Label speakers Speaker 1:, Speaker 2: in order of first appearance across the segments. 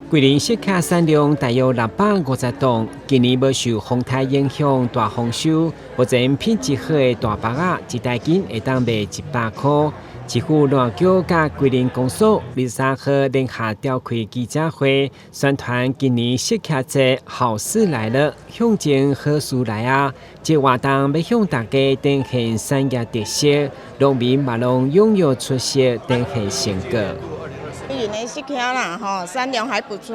Speaker 1: 桂林釋茄產量大約650噸，今年無受風颱影響，大豐收。目前品質好的大腹仔，一大斤會當賣100箍。市府爛轎佮桂林公所23號聯合召開記者會，宣傳今年釋茄節好事來了，向前好事來啊！這活動欲向大家展現產業特色，農民嘛攏踴躍出席，展現成果。
Speaker 2: 桂林的釋茄啦，吼，產量還不錯，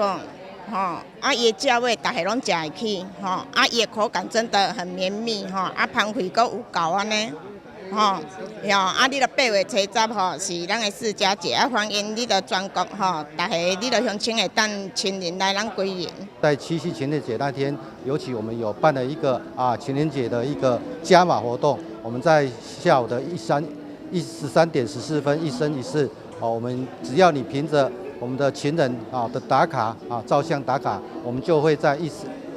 Speaker 2: 吼，啊，伊的價位逐家攏食會起，吼，啊，伊的口感真的很綿密，吼，啊，芳味閣有夠按呢，吼，喲，啊，你著8月初十吼是咱的釋迦節，啊，歡迎你著全國吼，逐家你著鄉親會當親臨來咱歸仁。
Speaker 3: 在七夕情人節那天，尤其我們有辦了一個情人節的一個加碼活動，我們在下午的一三一十三點十四分，一生一世。哦，我們只要你憑着我們的情人啊的打卡啊照相打卡，我們就會在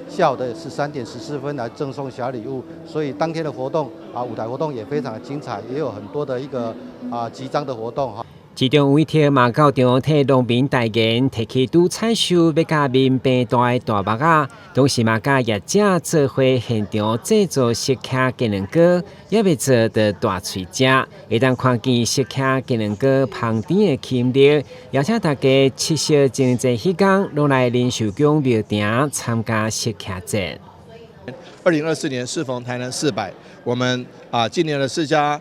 Speaker 3: 下午的十三點十四分來贈送小禮物。所以當天的活動啊，舞台活動也非常的精彩，也有很多的一個集章的活動哈。
Speaker 1: 市長委託嘛到場替農民代言，提起拄採收欲佮民平大的大腹仔，同時嘛佮業者做伙現場製作釋茄雞卵糕，也欲做著大喙食，會當看見釋茄雞卵糕芳甜的吸引力，邀請大家七夕情人節彼工，攏來仁壽宮廟埕參加釋茄節。
Speaker 4: 2024年適逢台南400，我們今年的釋迦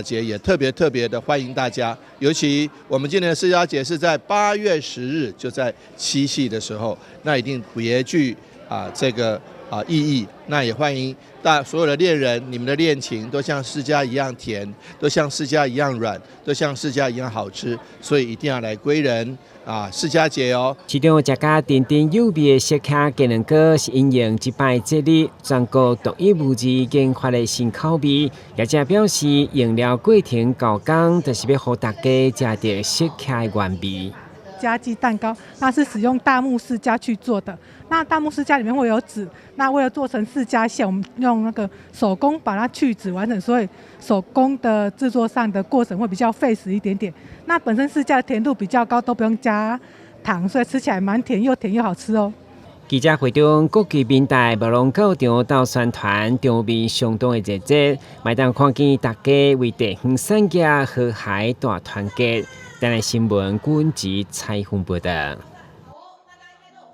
Speaker 4: 節也特別特別的歡迎大家，尤其我們今年的釋迦節是在8月10日，就在七夕的時候，那一定別具這個意義。那也歡迎大所有的戀人，你們的戀情都像釋迦一樣甜，都像釋迦一樣軟，都像釋迦一樣好吃，所以一定要來歸仁釋迦節哦。
Speaker 1: 市長食甲甜甜有味的釋茄雞卵糕，是因應這擺節日全國獨一無二研發的新口味。業者表示，用料過程厚工，就是欲予大家食著釋茄的原味。
Speaker 5: 家雞蛋糕，那是使用大木釋迦去做的。那大木釋迦裡面會有籽，那為了做成釋迦餡，我們用那個手工把它去籽完成，所以手工的製作上的過程會比較費時一點點。那本身釋迦的甜度比較高，都不用加糖，所以吃起來蠻甜，又甜又好吃哦。
Speaker 1: 記者會中，國際民代無攏到場鬥宣傳，場面相當的熱熱，嘛會當看見大家為地方產業和諧大團結。台南新聞軍籍採訪報道。